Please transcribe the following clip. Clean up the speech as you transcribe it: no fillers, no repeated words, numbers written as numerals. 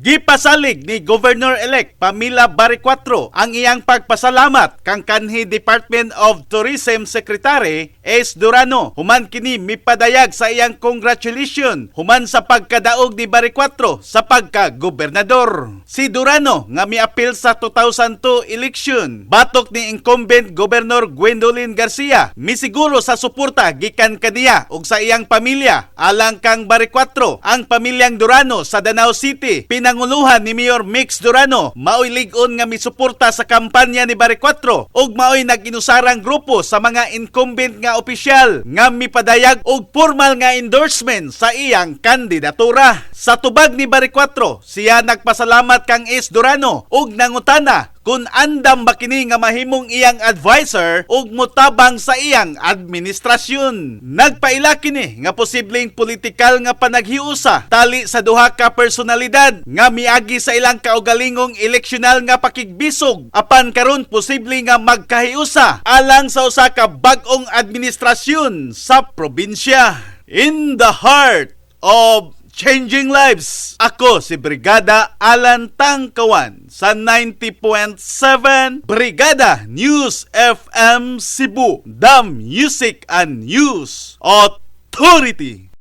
Gipasalig ni Governor-elect Pamela Baricuatro ang iyang pagpasalamat kang kanhi Department of Tourism Secretary Ace Durano human kini mipadayag sa iyang congratulation human sa pagkadaog ni Baricuatro sa pagka-gobernador. Si Durano nga miapil sa 2002 election batok ni incumbent Governor Gwendolyn Garcia, misiguro sa suporta gikan kaniya ug sa iyang pamilya alang kang Baricuatro. Ang pamilyang Durano sa Danao City, pinanguluhan ni Mayor Mix Durano, maoy lig-on nga misuporta sa kampanya ni Baricuatro ug maoy nag-inusarang grupo sa mga incumbent nga opisyal nga mipadayag og formal nga endorsement sa iyang kandidatura. Sa tubag ni Baricuatro, siya nagpasalamat kang Ace Durano ug nangutana kung andam ba kini nga mahimong iyang advisor ug motabang sa iyang administrasyon. Nagpaila kini nga posibleng politikal nga panaghiusa tali sa duha ka personalidad nga miagi sa ilang kaugalingong eleksyonal nga pakigbisog, apan karon posible nga magkahiusa alang sa usa ka bag-ong administrasyon sa probinsya. In the heart of changing lives. Ako si Brigada Alan Tangkawan sa 90.7 Brigada News FM Cebu, the Music and News Authority.